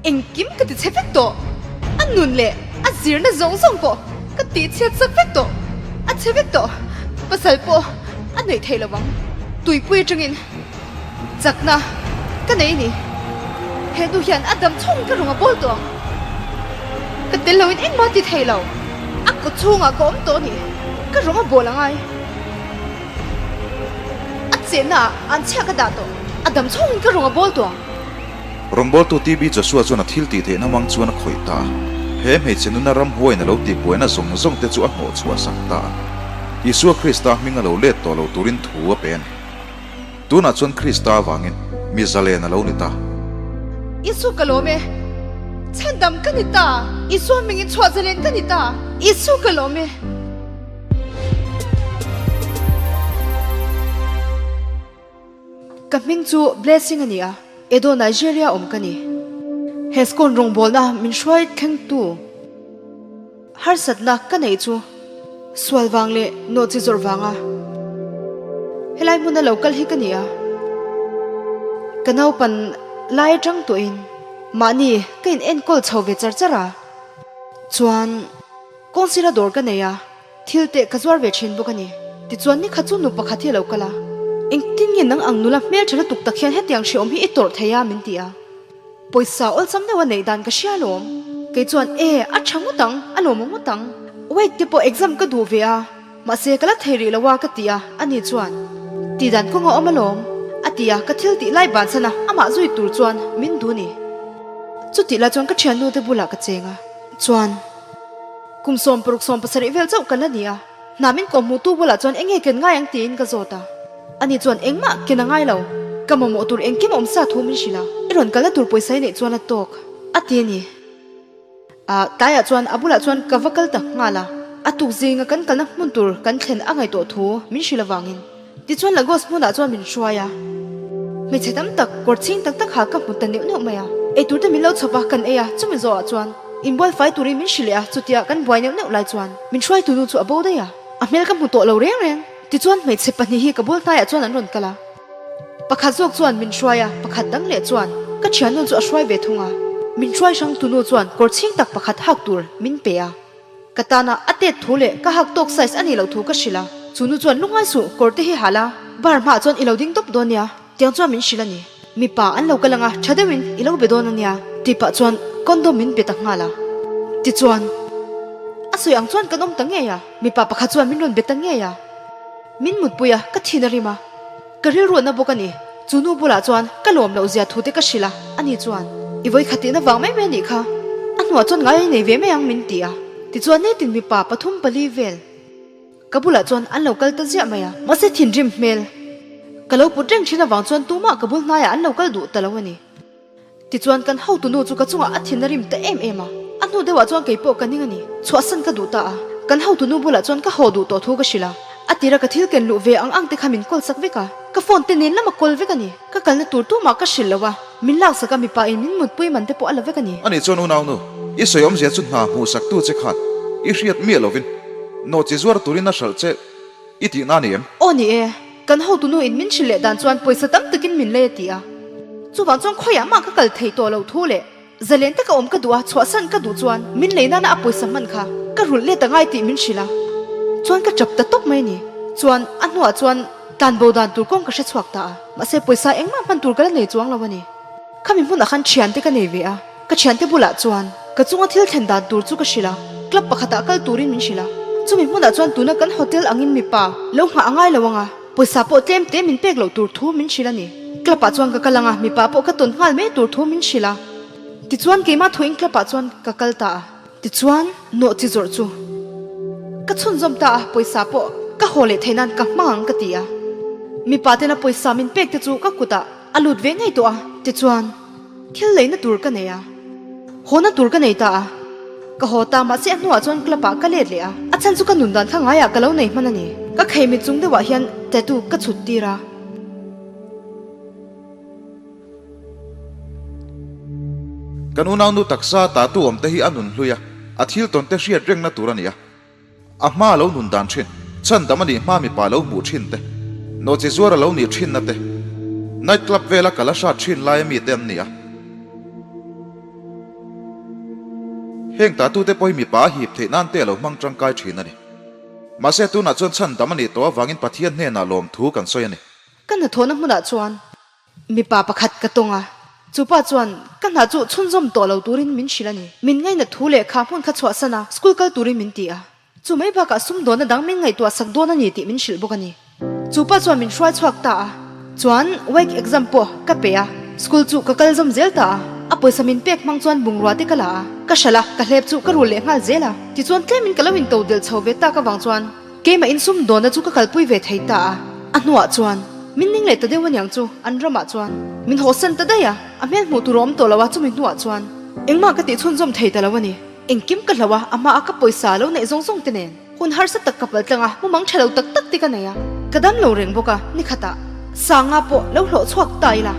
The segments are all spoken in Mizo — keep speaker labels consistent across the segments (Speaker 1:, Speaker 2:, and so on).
Speaker 1: Engkim ka ti chhe vek tawh. A nun leh a zirna zawng zawng pawh ka tih chhiat sak vek tawh. A chhe vek tawh. Pasal pawh a neih theih lo vang. Tuipui atangin chakna ka nei a ni. He nu hian a dam chhung ka rawn a bawl tawh ang. Ka tel loin engmah ti thei lo. A kaw chhungah ka awm tawh a ni. Ka rawn a bawl a ngai. A chenna ah an chhiah ka dah tawh. A dam chhungin ka rawn a bawl tawh ang.
Speaker 2: Rawngbawltu TB Joshua chuan a thil tih theihna hmang chuan a khawih ta a. He hmeichhe nuna ramhuaiin a lo tihbuaina zawng zawng te chu a hnawh chhuah sak ta a. Isua Krista hming a lo let tawh lo turin thu a pe a ni. Tunah chuan Krista avangin mi zalen a lo ni ta.
Speaker 1: Isu ka lawm e. Chhandam ka ni ta. Isua hmingin chhuah zalen ka ni ta. Isu ka lawm e. Ka hming chu Blessing a ni a, Edo Nigeria awm ka ni. He school rawngbawlna min hruai thlengtu harsatna ka neih chu sual vang leh nawhchi zawrh vanga helai hmuna lo kal hi ka ni a. Ka naupan lai atang tawhin mahni ka in enkawl chho ve char char a, chuan kawngsira dawr ka nei a. Thil teh ka zuar ve thin bawk a ni. Tichuan ni khat chu nu pakhat hi a lo kal a, Engtin nge nang ang nula hmeltha lutuk tak hian hetiang hrehawm hi i tawrh thei a? min ti a. Pawisa awlsam deuha neih dan ka hria alawm. Kei chuan, E, a tha ngawt ang, a lawmawm ngawt ang. Wait te pawh exam ka duh ve a, mahse ka la thei rih lo a ka ti a, ani chuan, Tih dan kawng a awm alawm, a ti a, ka thil tih lai bansan a, amah zui tur chuan min duh a ni. Chutih lai chuan ka thiannu te bulah ka cheng a, chuan. Kum 60 70 vel chauh ka la ni a, hna min kawh hmuhtu bulah chuan eng nge ken ngai ang tiin ka zawt a. Ani chuan engmah ken a ngai lo, ka mamawh tur engkim awm sa thu min hrilh a, i rawn kalna tur pawisa i neih chuan a tawk a ti a ni. A tlaiah chuan a bulah chuan ka va kal ta nghal a, a tuk zinga kan kalna hmun tur kan thlen a ngaihtuah thu min hrilh avangin. Tichuan Lagos hmunah chuan min hruai a, hmeichhe tam tak kawr chhing tak tak ha ka hmu ta neuh neuh mai a. Eitur te min lo chhawp a, kan ei a, chumi zawhah chuan inbual fai turin min hrilh leh a, chutia kan buai neuh neuh lai chuan min hruaitu nu chu a bo daih a, a hmel ka hmu tawh lo reng reng. Tichuan hmeichhe pahnih hi ka bul hnaiah chuan an rawn kal a, pakhat zawk chuan min hruai a, pakhat dang leh chuan ka thiannu chu a hruai ve thung a. Min hruai hrangtu nu chuan kawr chhing tak pakhat hak tur min pe a. Ka tana a tet thu leh ka hak tawk size a nih loh thu ka hrilh a, chu nu chuan lungngai suh kawr te hi hal a, bar hmaah chuan i lo ding tawp dawn nia, tiang chuan min hrilh a ni. Mipa an lo kal anga tha deuhin i lo be dawn a nia, tih pah chuan condom min pe ta nghal a. Tichuan, a sawi ang chuan kan awm ta ngei a, mipa pakhat chuan min rawn be ta ngei a, min mutpui a, ka thin a rim a. Ka rilruatna bawk a ni. Chu nu bulah chuan ka lawm loh zia thu te ka hrilh a, ani chuan, I vawi khat tihna vang mai mai a nih kha, a hnuah chuan ngai a nei ve mai ang min ti a. Tichuan nitin mipa pathum pali vel ka bulah chuan an lo kal ta ziah mai a. Mahse thinrim hmel ka lo put reng thin avang chuan tumah ka bul hnaiah an lo kal duh ta lo a ni. Tichuan kan hotu nu chu ka chungah a thin a rim ta em em a, a hnu deuhah chuan kei pawh ka ning a ni, chhuahsan ka duh ta a. Kan hotu nu bulah chuan ka haw duh tawh thu ka hrilh a, a tira ka thil ken luh ve ang ang te kha min kawl sak vek a, ka phone te nen lama kawl vek a ni, ka kalna tur tumah ka hrilh lo a, min laksak a mipa in min mutpui man te pawh a la vek a ni.
Speaker 2: Ani chuan unaunu, i sawi awmzia chu hna hmuhsak tu che khan i hriat miah lovin nawhchi zuar turin a hralh che i tihna a ni em?
Speaker 1: Aw ni e, Kan hotunu in min hrilh leh dan chuan pawisa tam takin min lei a ti a. Chuvang chuan khawiah mah ka kal thei tawh loh thu leh zalen taka awm ka duh a, chhuahsan ka duh chuan min lei nana a pawisa hman kha ka rulh let a ngai tih min hrilh a. Chuan ka tap ta tawp mai a ni. Chuan a hnuah chuan tlanbo dan tur kawng ka hre chhuak ta a. Mahse pawisa engmah hman tur ka la nei chuang lo a ni. Khami hmunah khan thiante ka nei ve a, ka thiante bulah chuan ka chunga thil thlen dan tur chu ka hrilh a, club pakhatah kal turin min hrilh a. Chumi hmunah chuan tuna kan hotel angin mipa lo nghah a ngai lo ang a, pawisa pawh tlem te min pek loh tur thu min hrilh a ni. Club ah chuan ka kal ang a, mipa pawh ka tawn nghal mai tur thu min hrilh a. Tichuan keimah thuin club ah chuan ka kal ta a. Tichuan nawh chi zawrh chu ka chhunzawm ta a, pawisa pawh ka haw leh theih nan ka hmang ang ka ti a. Mipa tena pawisa min pek te chu ka kutah A lut ve ngei tawh a, tichuan thil leina tur ka nei a, hawna tur ka nei ta a, ka haw ta mahse a hnuah chuan club ah ka let leh a, a chhan chu ka nun dan kha ngaiah ka lo nei hman a ni, ka khei mit chung deuhah hian tattoo ka chhut tir a.
Speaker 2: Kan unaunu taksa tattoo awm te hi a nun hlui a, a thil tawn te hriat rengna tur a ni a. A hma lo nun dan thin, chhandam a nih hma mipa lo hmuh thin te, nawhchi zuar a lo nih thinna te, night club vela kal a hrat thin laia mite an ni a. Heng tattoo te pawh hi mipa a hip theih nan te a lo hmang tangkai thin a ni. Mahse tunah chuan chhandam a nih tawh avangin Pathian hnenah lawmthu kan sawi a ni.
Speaker 1: Ka hnathawhna hmunah chuan Mipa pakhat ka tawng a, chu pa chuan ka hna chu chhunzawm tawh lo turin min hrilh a ni. Min ngainat thu leh kha hmun kha chhuahsan a, school kal turin min ti a. Chu mai bakah sumdawnna dang min ngaihtuah sak dawn a ni tih min hrilh bawk a ni. Chu pa chuan min hruai chhuak ta a, chuan WAEC exam pawh ka pe a, school chu ka kal zawm zel ta a. A pawisa min pek hmang chuan bungrua te ka la a, ka hralh a, ka hlep chu ka rul leh nghal zel a. Tichuan tlemin ka lo into delh chho ve tak avang chuan Keimah in sumdawnna chu ka kalpui ve thei ta a, a hnuah chuan min ning leh ta deuh aniang chu an ramah chuan min hawsan ta daih a, a hmel hmuh tur a awm tawh lo a, chumi hnuah chuan engmah ka tih chhunzawm thei ta lo a ni. Engkim ka hloh a, a hmaah ka pawisa lo neih zawng zawng te nen hun harsa tak ka pal tlang a, mumang tha lo tak tak te ka nei a, ka dam lo reng bawk a, nikhatah Sanga pawh lo hlawh chhuak ta ila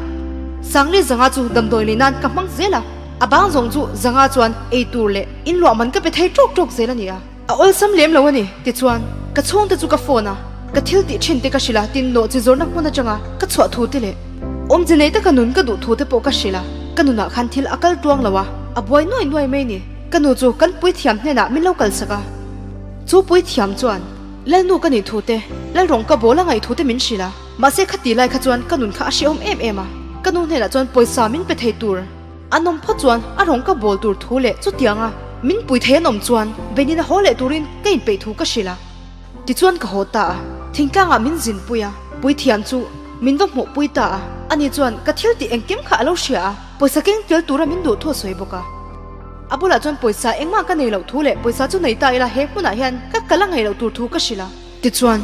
Speaker 1: Sangli zanga chu damdawi lei nan ka hmang zel a, a bang zawng chu zanga chuan ei tur leh inluah man ka pe thei tawk tawk zel a ni a. A awlsam lem lo a ni, tichuan, ka chhungte chu ka phone a, ka thil tih thin te ka hrilh a, tin nawh chi zawrhna hmun atanga ka chhuah thu te leh awmze nei taka nun ka duh thu te pawh ka hrilh a, ka nunah khan thil a kal tuang lo a, a buai nuai nuai mai ni. Ka nu chu kan puithiam hnenah min lo kalsak a, chu puithiam chuan Lalnu ka nih thu te, Lalrawng ka bawl a ngaih thu te min hrilh a, mahse khati lai kha chuan ka nun kha a hrehawm em em a, ka nu hnenah chuan pawisa min pe thei tur. An awm phawt chuan a rawng ka bawl tur thu leh chutianga min pui thei an awm chuan Benin a haw leh turin ka inpeih thu ka hrilh a. Tichuan ka haw ta a, thingtlangah min zinpui a, puithiam chu min va hmuhpui ta a, ani chuan ka thil tih engkim kha a lo hria a, pawisa keng tel tura min duh thu a sawi bawk a. A bulah chuan pawisa engmah ka nei loh thu leh pawisa chu nei ta ila he hmunah hian ka kal a ngaih loh tur thu ka hrilh a. Tichuan,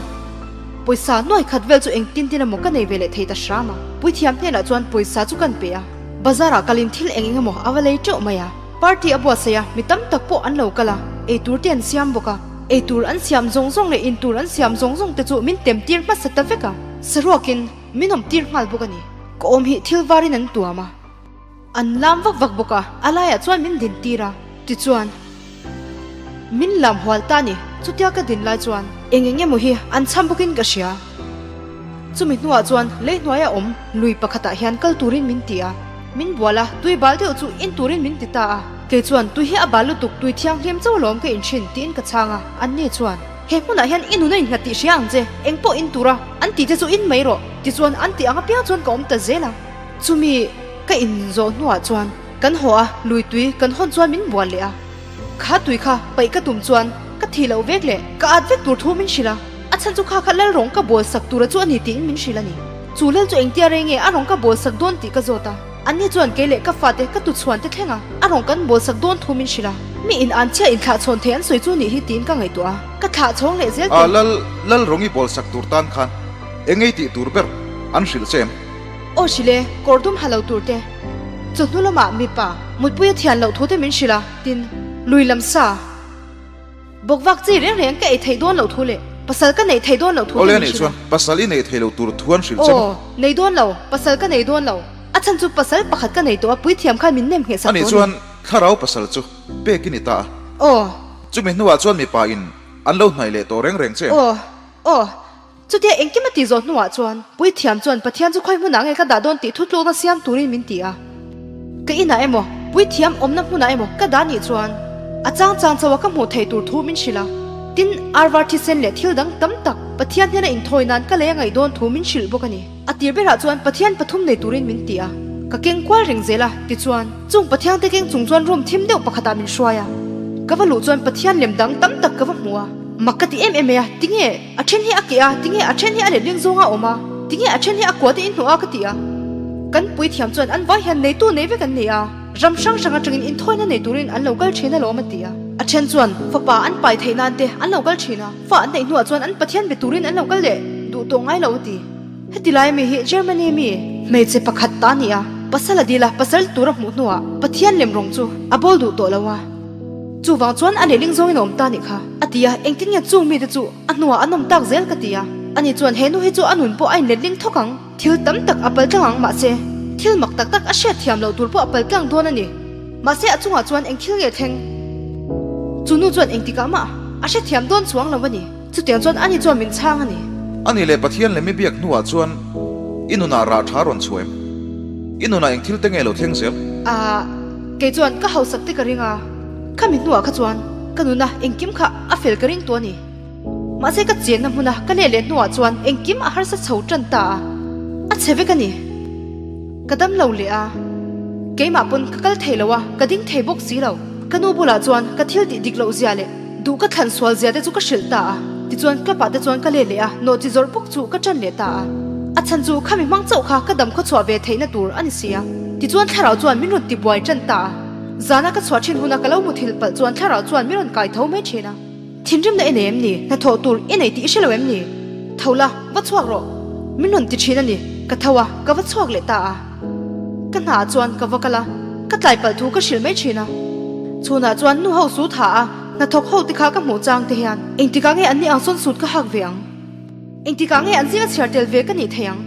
Speaker 1: pawisa nuai khat vel chu engtin tin emaw ka nei ve leh thei ta hram a. Puithiam hnenah chuan pawisa chu kan pe a, bazar ah kalin thil eng eng emaw a va lei teuh mai a. Party a buatsaih a, mi tam tak pawh an lo kal a, eitur te an siam bawk a. Eitur an siam zawng zawng leh intur an siam zawng zawng te chu min tem tir hmasa ta vek a, saruakin min awm tir nghal bawk a ni. Ka awm hi thil varin an tuam a. An lam vak vak bawk a, a laiah chuan min din tir a. Tichuan, min lam hual ta ni, chutia ka din lai chuan eng eng emaw hi an chham bawkin ka hria. Chumi hnuah chuan lei hnuaia awm lui pakhatah hian kal turin min ti a, min bual a, tui bal deuh chu in turin min ti ta a. Kei chuan tui hi a bal lutuk, tui thianghlim chauh alawm ka inchhin tiin ka chhang a, anni chuan, He hmunah hian i nun a innghat tih hria ang che, eng pawh in tura an tih te chu in mai rawh, tichuan an tih ang apiang chuan ka awm ta zel a. Chumi ka inzawh hnuah chuan kan haw a, lui tui kan hawn chuan min bual leh a. Kha tui kha paih ka tum chuan ka thih loh vek leh ka at vek tur thu min hrilh a, a chhan chu kha kha lal rawng ka bawl sak tura chu a ni tiin min hrilh a ni. Chu lal chu engtia rei nge a rawng ka bawl sak dawn tih ka zawt a, anni chuan kei leh ka fate ka tuchhuan te thleng a, a rawng kan bawl sak dawn thu min hrilh a. Mi in an chhia inthlah chhawn thei an sawi chu nih hi tiin ka ngaihtuah a, ka thlah chhawng leh zel te.
Speaker 2: A lal lal rawng i bawl sak tur tan khan eng ei tih tur ber an hrilh che em?
Speaker 1: Aw hrilh e, kawr dum ha lo tur te, chawhnu lamah mipa mutpui a thian loh thu te min hrilh a, tin, lui lam sa bawkvak chi reng reng ka ei theih dawn loh thu leh pasal ka neih theih dawn loh thu te
Speaker 2: Awle
Speaker 1: min
Speaker 2: anih
Speaker 1: hrilh a.
Speaker 2: chuan pasal i neih theih loh tur thu an hrilh che maw?
Speaker 1: Aw, nei dawn lo, pasal ka nei dawn lo, a chhan chu pasal pakhat ka nei tawh a, puithiam khan min nem ngheh sak
Speaker 2: Anih
Speaker 1: tawh a ni.
Speaker 2: chuan thlarau pasal chu pek i ni ta a.
Speaker 1: Aw.
Speaker 2: Chumi hnuah chuan mipa in an lo hnaih leh tawh reng reng che em?
Speaker 1: Aw, aw. Chutia engkim a tih zawh hnuah chuan Puithiam chuan Pathian chu khawi hmunah nge ka dah dawn tih thutlukna siam turin min ti a. Ka inah emaw, Puithiam awmna hmunah emaw ka dah nih chuan a chang chang chauha ka hmuh theih tur thu min hrilh a. Tin, arvar thisen leh thil dang tam tak Pathian hnena inthawi nan ka lei a ngaih dawn thu min hrilh bawk a ni. A tir berah chuan Pathian pathum nei turin min ti a. Ka keng kual reng zel a, tichuan, chung Pathian te keng chung chuan room thim deuh pakhatah min hruai a. Ka va luh chuan Pathian lem dang tam tak ka va hmu a. Mak ka ti em em mai a, tinge a then hi a keh a, tinge a then hi a letling zawnga a awm a, tinge a then hi a kua te in hnawh a ka ti a. Kan puithiam chuan an vai hian neitu nei vek an nei a, ram hrang hrang atangin inthawina nei turin an lo kal thin alawm a ti a. A then chuan fapa an pai theih nan te an lo kal thin a, fa an neih hnuah chuan an Pathian be turin an lo kal leh duh tawh ngai lo a ti. Heti lai mi hi Germany mi hmeichhe pakhat ta a ni a, pasal a dil a, pasal tur a hmuh hnuah Pathian lem rawng chu a bawl duh tawh lo a. Chuvang chuan a lehling zawngin a awm ta nih kha, a ti a, engtin nge chung mite chu a hnuah an awm tak zel ka ti a. Ani chuan he nu hi chu a nun pawh a inletling thawk ang, thil tam tak a pal tlang ang mahse thil mak tak tak a hriat thiam loh tur pawh a pal tlang dawn a ni. Mahse a chungah chuan eng thil nge thleng? Chu nu chuan engtikah mah a hrethiam dawn chuang lo a ni. Chutiang chuan ani chuan min chhang a ni.
Speaker 2: Ani leh Pathian leh mi biak hnuah chuan i nunah rah tha rawn chhuah em? I nunah eng thil te nge lo thleng zel?
Speaker 1: Ahh, kei chuan ka hausak te ka ring a. Khami hnuah kha chuan ka nuna engkim kha a fel ka ring tawh a ni. Mahse ka chenna hmuna ka leh leh hnuah chuan engkim a harsa chho tan ta a, a chhe vek a ni. Ka dam lo leh a, keimah pawn ka kal thei lo a, ka ding thei bawk si lo. Ka nu bulah chuan ka thil tih dik loh zia leh duh ka thlan sual zia te chu ka hrilh ta a, tichuan club ah te chuan ka let leh a, nawhchi zawrh bawk chu ka ṭan leh ta a. A chhan chu khami hmang chauh kha ka dam khawchhuah ve theihna tur a ni si a. Tichuan thlarau chuan min rawn tibuai ṭan ta a, zana ka chhuah ṭhin huna ka lo muthilh palh chuan thlarau chuan min rawn kai tho mai ṭhin a. Thinrimna i nei em ni? Hnathawh tur i nei tih i hre lo em ni? Tho la, va chhuak rawh. Min rawn ti thin a ni. Ka tho a, ka va chhuak leh ta a. Ka hnaah chuan ka va kal a, ka tlai palh thu ka hrilh mai thin a. Chhunah chuan nu ho sut ha a, hnathawk ho te kha ka hmuh chang te hian engtikah nge an ni ang sawn sut ka hak ve ang? Engtikah nge an zinga chhiar tel ve ka nih thei ang?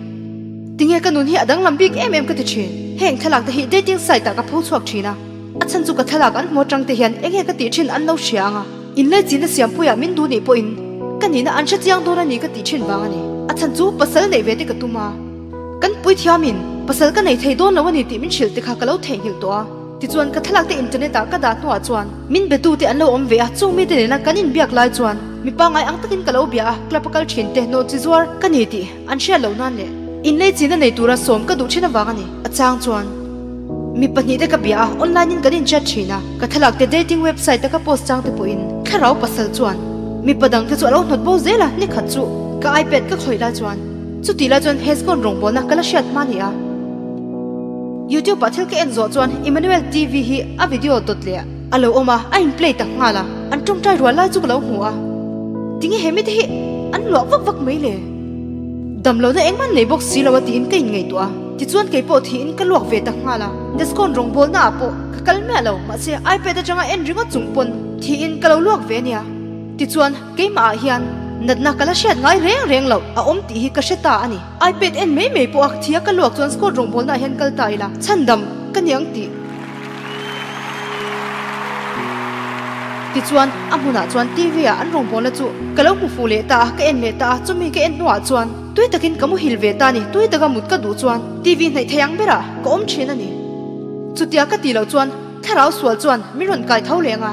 Speaker 1: Tinge ka nun hi a danglam bik em em ka ti thin. Heng thlalak te hi dating site ah ka pho chhuak thin a, a chhan chu ka thlalak an hmu atang te hian enge ka tih thin an lo hria ang a, inlaichinna siampuiah min duh nih pawhin ka nihna an hre chiang dawn a ni ka tih thin vang a ni. A chhan chu pasal neih ve te ka tum a, kan puithiamin pasal ka nei thei dawn lo a ni tih min hrilh te kha ka lo theihnghilh tawh a. Tichuan ka thlalak te internet ah ka dah hnuah chuan min betu te an lo awm ve a, chung mite nena kan inbiak lai chuan mi pangngai ang takin ka lo bia a, club a kal thin te nawhchi zuar ka ni tih an hriat loh nan leh inleichina nei tura sawm ka duh thin avang a ni. A chang chuan mi pahnihte ka bia a, online in kan in chat thin a, ka thlalak te dating website a ka post chang te pawhin thlarau pasal chuan mipa dang te chu a lo hnawt bo zel a, nikhat chu ka ipad ka khawih lai chuan chutih lai chuan Hescon rawngbawlna ka la hriat hma ni a. YouTube ah thil ka en zawh chuan Emmanuel TV hi a video dawt leh a lo awm a, a in play tak nghal a, an tawngtai rual lai chu ka lo hmu a. Tinge he mite hi an luah vak vak mai le? Damlohna engmah nei bawk si lo a tiin ka in ngaihtuah a, tichuan kei pawh thiin ka luak ve tak nghal a. Descon rawngbawlna ah pawh ka kal miah lo, mahse iPad atanga en ringawt chung pawn thiin ka lo luak ve ania. Tichuan keimah ah hian natna ka la hriat ngai reng reng loh a awm tih hi ka hre ta a ni. iPad en mai mai pawh a thia ka luak chuan Scott rawngbawlna ah hian kal ta ila chhandam ka ni ang tih. Tichuan a hmunah chuan TV ah an rawngbawlna chu ka lo hmu fuh leh ta a, ka en leh ta a, chumi ka en hnuah chuan tui takin ka muhil ve ta a ni, tui taka mut ka duh chuan TV hnaih thei ang berah ka awm thin a ni. Chutia ka tih loh chuan thlarau sual chuan min rawn kai tho leh ang a,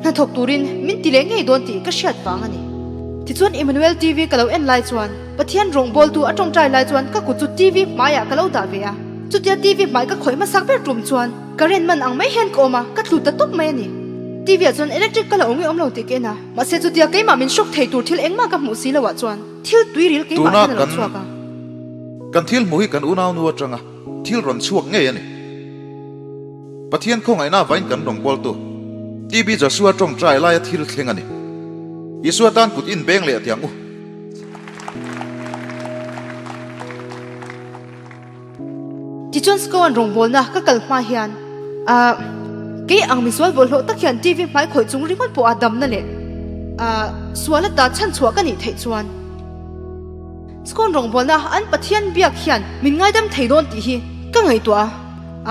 Speaker 1: hnathawk turin min ti leh ngei dawn tih ka hriat vang a ni. Tichuan Emmanuel TV ka lo en lai chuan. Pathian rawngbawltu a tawngtai lai chuan ka kut chu TV hmaiah ka lo dah ve a. Chutia TV hmai ka khawih hmasak ber tum chuan current man ang mai hian ka awm a, ka tlu ta tawp mai a ni. TV ah chuan electric ka la awm nge awm lo tih ka en a, mahse chutia keimah min shock thei tur thil engmah ka hmuh si loh ah chuan thil tui ril keimah
Speaker 2: Tuna
Speaker 1: hian a lo
Speaker 2: kan
Speaker 1: chhuak a.
Speaker 2: Kan thil hmuh hi kan unaunu atanga thil rawn chhuak ngei a ni. Pathian khawngaihna avain kan rawngbawltu TB Joshua tawngtai laia thil thleng a ni. Isua tan kut inbeng leh tiang u.
Speaker 1: Tichuan Scoan rawngbawlna ka kal hma hian ah kei ang misual bawlhhlawh tak hian TV hmai khawih chung ringawt pawh a damna leh ah sual ata chhanchhuah ka nih theih chuan Scoan rawngbawlna an Pathian biak hian min ngaidam thei dawn tih hi ka ngaihtuah a.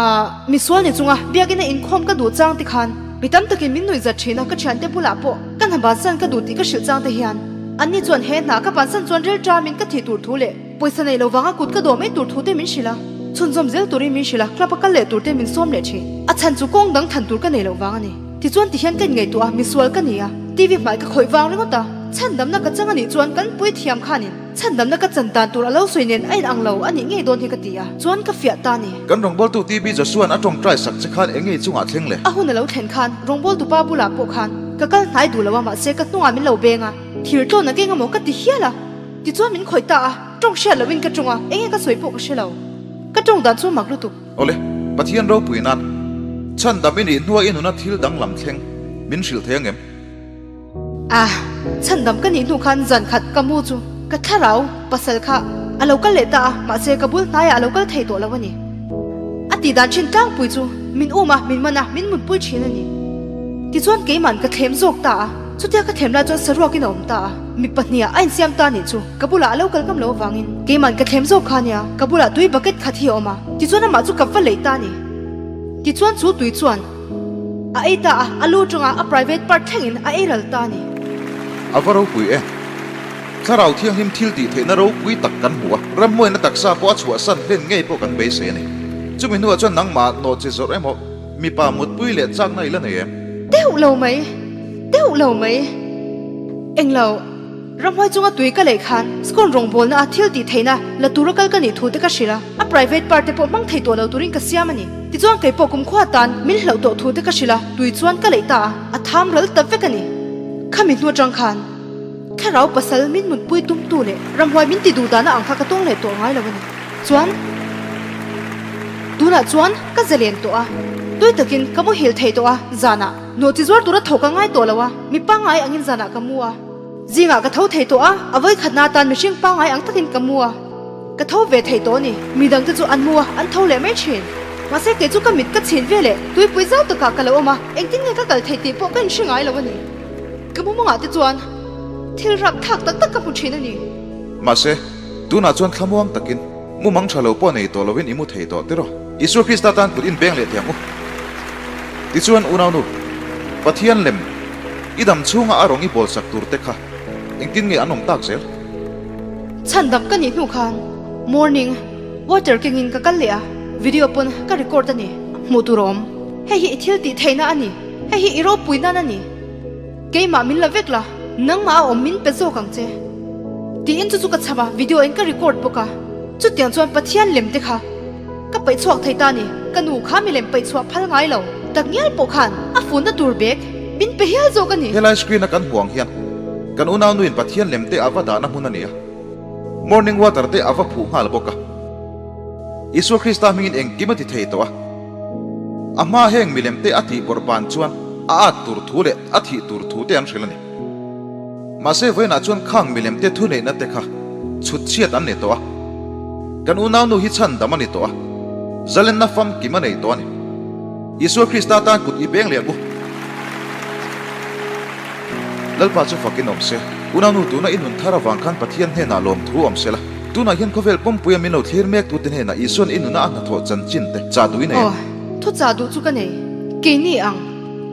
Speaker 1: Ah misual ni chunga biakina inkhawm ka duh chang te khan mi tam takin min nuihzat thin a ka thiante bulah pawh ka hna bansan ka duh tih ka hrilh chang te hian Anni chuan he hna ka bansan chuan ril ṭamin ka thih tur thu leh pawisa nei lo vanga kut ka dawh mai tur thu te min hrilh a, chhunzawm zel turin min hrilh a, club a kal leh tur te min sawm leh ṭhin. A chhan chu kawng dang than tur ka nei loh vang a ni. Tichuan tihian ka inngaihtuah a, misual ka ni a, TV hmai ka khawih vang ringawt a, chhandamna ka chang a nih chuan kan pui thiam khanin chhandamna ka chan dan tur a lo sawi nen a inang lo a nih ngei dawn hi ka ti a, chuan ka fiah ta a ni.
Speaker 2: Kan rawngbawltu TB Joshua'n a tawngtai sak che khan eng nge chungah thleng le?
Speaker 1: A hun a lo thlen khan rawngbawltu pa bulah pawh khan ka kal hnai duh lo a, mahse ka hnungah min lo beng a. Thir tlawn a keng amaw ka ti hial a, tichuan min khawih ta a, tawng hriat loin ka tawng a, enge ka sawi pawh ka hre lo. Ka tawng dan chu mak lutuk.
Speaker 2: Awle, Pathian ropui nan chhandam i nih hnuah i nuna thil danglam thleng min hrilh thei angem?
Speaker 1: Ah, chhandam ka nih hnu khan zan khat ka mu chu ka thlarau pasal kha a lo kal leh ta a, mahse ka bul hnaiah a lo kal thei tawh lo a ni. A tih dan thin tlangpui chu min um a, min man a, min mutpui thin a ni. Tichuan keiman ka thlem zawk ta a. Chutia ka thlem lai chuan saruakin a awm ta a, mi pahniha a insiam ta nih chu ka bulah a lo kal ngam lo avangin keiman ka thlem zawk kha ania, ka bulah tui bucket khat hi a awm a, tichuan amah chu ka va leih ta a ni. Tichuan chu tui chuan a ei ta a, a lu tanga a private part thlengin a ei ral ta a ni.
Speaker 2: A va ropui e. Thlarau Thianghlim thil tih theihna ropui tak kan hmu a, ramhmuaina taksa pawh a chhuahsan hlen ngei pawh kan beisei a ni. Chumi hnuah chuan nangmah nawhchi zawrh emaw, mipa mutpui leh chakna i la nei em?
Speaker 1: Deuh lo mai, deuh lo mai. Englo, ramhuai chunga tui ka leih khan school rawngbawlna a thil tih theihna la tura kal ka nih thu te ka hrilh a, a private part te pawh hmang thei tawh lo turin ka siam a ni. Tichuan kei pawh kumkhua tan min hlauh tawh thu te ka hrilh a, tui chuan ka leih ta a, a tham ral ta vek a ni. Khami hnu atang khan thlarau pasal min mutpui tumtu leh ramhuai min ti duh dahna ang kha ka tawng leh tawh ngai lo a ni. Chuan, tunah chuan ka zalen tawh a, tui takin ka muhil thei tawh a, zanah nawhchi zuar tura tho ka ngai tawh lo a, mi pangngai angin zanah ka mu a, zingah ka tho thei tawh a, a vawikhatna atan mihring pangngai ang takin ka mu a, ka tho ve thei tawh a ni. Midangte chu an mu a, an tho leh mai thin. Mahse kei chu ka mit ka chhin ve leh tuipui zau takah ka lo awm a, engtin nge ka kal thei tih pawh ka inhre ngai lo a ni. Ka mumangah te chuan thil rapthlak tak tak ka hmu thin a ni.
Speaker 2: Mahse, Tunah chuan thlamuang takin mumang tha lo pawh nei tawh lovin i mu thei tawh tiraw? Isua Krista tan kut inbeng leh thei ang u. Tichuan, unaunu, Pathian lem, i dam chhunga a rawng i bawlsak tur te kha engtin nge an awm tak zel?
Speaker 1: Chhandam ka nih hnu khan morning water kengin ka kal leh a, video pawn ka record a ni. Hmuh tur a awm. Hei hi i thil tih theihna a ni. Hei hi i ropui nan a ni. Keimah min la vek la, nangmah a awm min pe zawk ang che. Tiin chu chu ka chham a, video in ka record bawk a. Chutiang chuan Pathian lem te kha ka paih chhuak thei ta a ni. Ka nu kha milem paih chhuah phal ngai lo, tak ngial pawh khan a funna tur bag min pe hial zawk a ni.
Speaker 2: Helai screen a kan hmuh ang hian kan unaunuin Pathian lem te a va dahna hmun a ni a, morning water te a va phuh nghal bawk a. Isua Krista hmingin engkim a ti thei tawh a. A hma heng milem te a tih bawrh ban chuan a at tur thu leh a thih tur thu te an hrilh a ni. Mahse vawiinah chuan khang milem te thuneihna te kha chhut chhiat an ni tawh a. Kan unaunu hi chhan dam a ni tawh a, zalenna famkim a nei tawh a ni. Isua Krista tan kut i beng leh ang u. Lalpa chu fakin awm se. Unaunu tuna i nun thar avang khan Pathian hnenah lawmthu awm se la. Tunah hian khawvel pawmpuia min lo thlir mek tute hnenah Isua'n i nuna a hnathawh chanchin te chah duh i nei
Speaker 1: em? Aw, thu chah duh chu ka nei. Keini ang.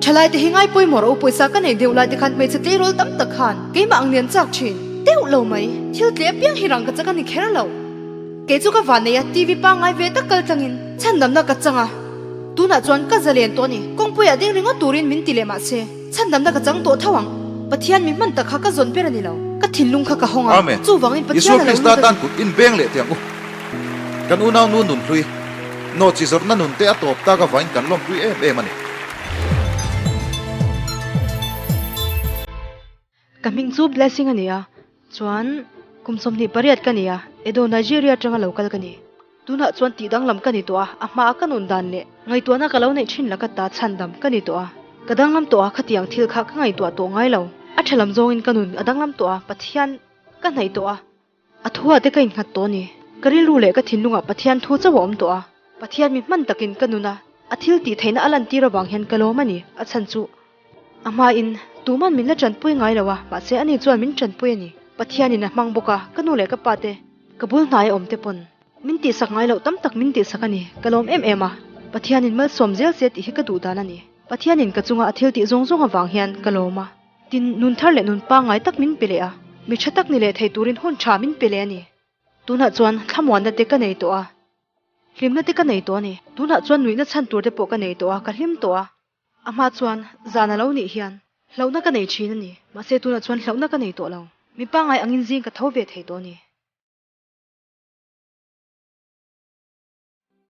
Speaker 1: Thalai te hi ngai pawimawh rawh u pawisa ka nei deuh lai te khan hmeichhe tleirawl tam tak khan keimah ang lian chak thin. Deuh lo mai. Thil tle apiang hi rang ka chak a ni kher lo. Kei chu ka van nei a, TV pangngai ve tak kal tlangin chhandamna ka chang a. Tunah chuan ka zalen tawh a ni. Kawngpuiah ding ringawt turin min ti leh mahse. Chhandamna ka chang tawh tho ang. Pathian mi hman tak kha ka zawn ber a ni lo. Ka thinlung kha ka hawng a.
Speaker 2: Amen.
Speaker 1: Chuvangin Pathian
Speaker 2: Isua
Speaker 1: a lo
Speaker 2: Krista
Speaker 1: lut a
Speaker 2: tan
Speaker 1: ni.
Speaker 2: kut inbeng leh teh ang u. Kan unau nu nunhlui, nawhchi zawrhna nun te a tawp tak avangin kan lawmpui em em a ni.
Speaker 1: Ka hming chu Blessing a ni a, chuan kum 28 ka ni a, Edo Nigeria atanga lo kal ka ni. Tunah chuan tih danglam ka ni tawh a, a hmaa ka nun dan leh ngaihtuahna ka lo neih thin laka ta chhandam ka ni tawh a. Ka danglam tawh a, khatiang thil kha ka ngaihtuah tawh ngai lo. A tha lam zawngin ka nun a danglam tawh a, Pathian ka hnaih tawh a. A thuah te ka innghat tawh a ni. Ka rilru leh ka thinlungah Pathian thu chauh a awm tawh a. Pathian mi hman takin ka nun a, a thil tih theihna a lantir avang hian ka lawm a ni. A chhan chu a hmain tuman min la tanpui ngai lo a, mahse ani chuan min tanpui a ni. Pathianin a hmang bawk a, ka nu leh ka pa te, ka bul hnai a awm te pawn min tihsak ngai loh tam tak min tihsak a ni. Ka lawm em em a, Pathianin malsawm zel se tih hi ka duh dan a ni. Pathianin ka chunga a thil tih zawng zawng avang hian ka lawm a. Tin, nun thar leh nun pangngai tak min pe leh a, mi tha tak ni leh thei turin hun tha min pe leh a ni. Tunah chuan thlamuanna te ka nei tawh a, hlimna te ka nei tawh a ni. Tunah chuan nuihna chhan tur te pawh ka nei tawh a, ka hlim tawh a. A hma chuan zan a lo nih hian hlauhna ka nei thin a ni. Mahse tunah chuan hlauhna ka nei tawh lo. Mi pangngai angin zing ka tho ve thei tawh a ni.